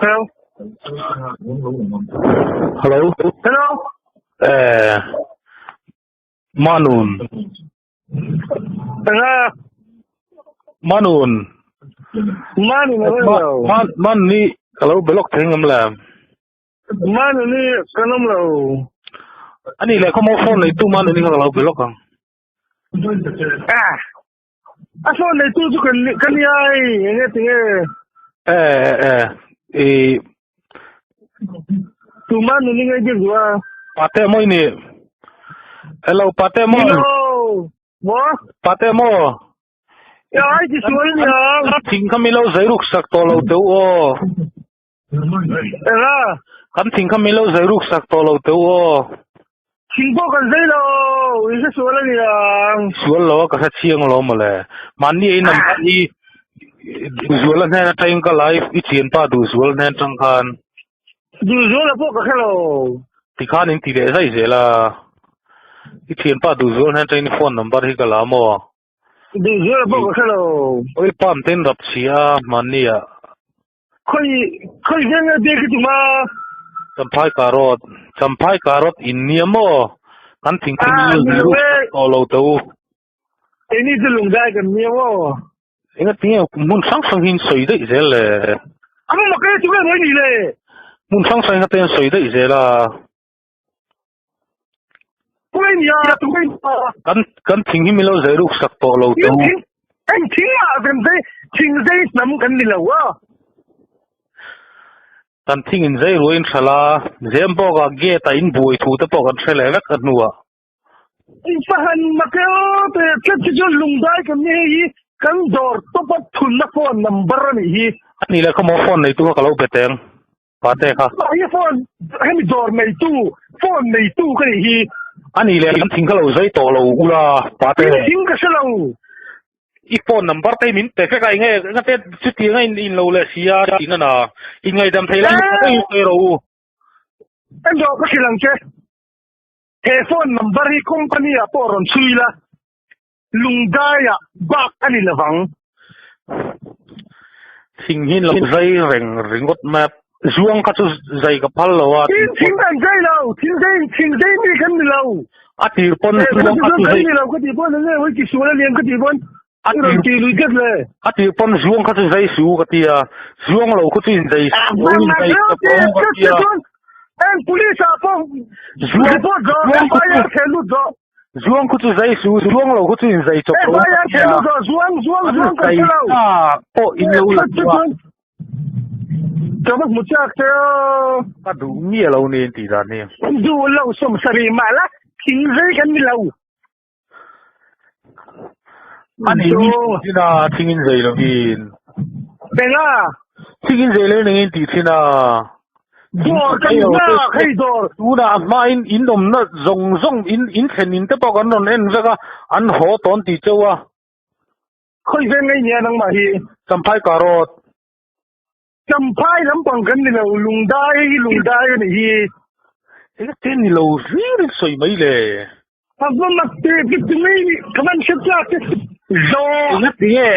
Hello. Hello. Hello. Eh, Manun. Enga. Manun. Manun a lo. Man man ni ka lo belok thei ngam le. Manun ni kan awm lo. Ani le khaw mo phone nei tu Manun ni ka lo belok ang. Ah. A phone nei tu chu kan kan ni ai enge tinge. Eh eh i Tu Manun ni ngai biak duh a. Pate maw i nih? Hello Pate maw? Hello. Maw? Pate maw? Ya ai ti sual ni ang. Thing kha mi lo zai ruk sak tawh lo teu aw. Enga? Kan thing kha mi lo zai ruk sak tawh lo teu aw. Thing pawh kan zai lo, i hre sual a ni ang. Sual lo a ka hre chiang lo mawle. Mahni ei nam khan i Duhzuala hnen atangin ka la i thianpa Duhzuala hnen atang khan. Duhzuala pawh ka hre lo. Tikhan in ti leh zai zel a. I thianpa Duhzuala hnen atangin i phone number hi ka la maw? Duhzuala pawh ka hre lo. Oil palm te in rap chhia a mahni ah. Khawi khawi veng nge biak i tum a? Champhai carrot Champhai carrot in nia maw? Kan thingthing Ah, hi ni lo ruk e. tawh lo teh u. Keini chu lungdai kan nia maw? Enga tinge hmun hrang hrang hi in sawi daih zel le? A hmun mak e chu vel mai ni le. Hmun hrang hrang hi ka ten sawi daih zel a. Kan kan thing hi min lo zai ruk sak tawh lo teh u. Eng thing ah kan zai thing zai hnam kan ni lo a. Kan thing in zai ruai in hral a, zem bawk ah gate ah in buai thu te pawh kan hre leh vek a hnuah. In fahan makeo te tlat chu chuan lungdai kan ni hei hi kan dawr top a thunna phone number a nih hi. A nih leh khaw maw phone neitu kha ka lo be teng. Pate kha. Hi phone hemi dawr neitu phone neitu ka nih hi. A nih leh kan thing kha lo zai tawh lo ula pate. In thing ka hre lo. I phone number te hi min pe vek a enge engate chutiang a in in lo leh si a tih na na in ngaihdam thei lai hi ka sawi rawh u. En rawh ka hrilh ang che. He phone number hi company ah pawh rawn chhui la lungdai ah bak a ni lovang. Thing hi lo zai reng ringawt mai a, zuang kha chu zai ka phal lo a. Tin thing kan zai lo, thing zai thing zai mi kan ni lo. A tir pawn zuang kha chu zai. Kan ni lo ka tih pawn enge hawi ti sual a liam ka tih pawn A rawn ti lui tlat le. A tir pawn zuang kha chu zai su ka ti a, zuang lo kha chu in zai su in zai ka pawm ka ti a. Eng police ah pawh report zawh FIR theh lut zawh. Zuang khu chu zai su, zuang lo khu chu in zai chawp lo ka ti a. Zuang zuang zuang kan hre lo. Pawh in lo la chu a. Ka va hmu chak che aw. Ka duh miah lo ni in tih dan hi. Duh lo sawmsarih mah la thing zai kan ni lo. A ni mi thin a thing in zei lovin. Benga. Thing in zei lo in engin tih thin a. Dawr kan nghak hei dawr. Tunah a hma in in awmna zawng zawng in in thlen in te pawh kan rawn en vek a an haw tawn tih cheu a. Khawi veng ngei nia nangmah hi. Champhai carrot. Champhai lampang kan ni lo, lungdai hi lungdai a nih hi. Engati ni lo hlir in sawi mai le. A va mak teh vek chu mai ni, ka van hre tlak te. Zawh. Engati nge?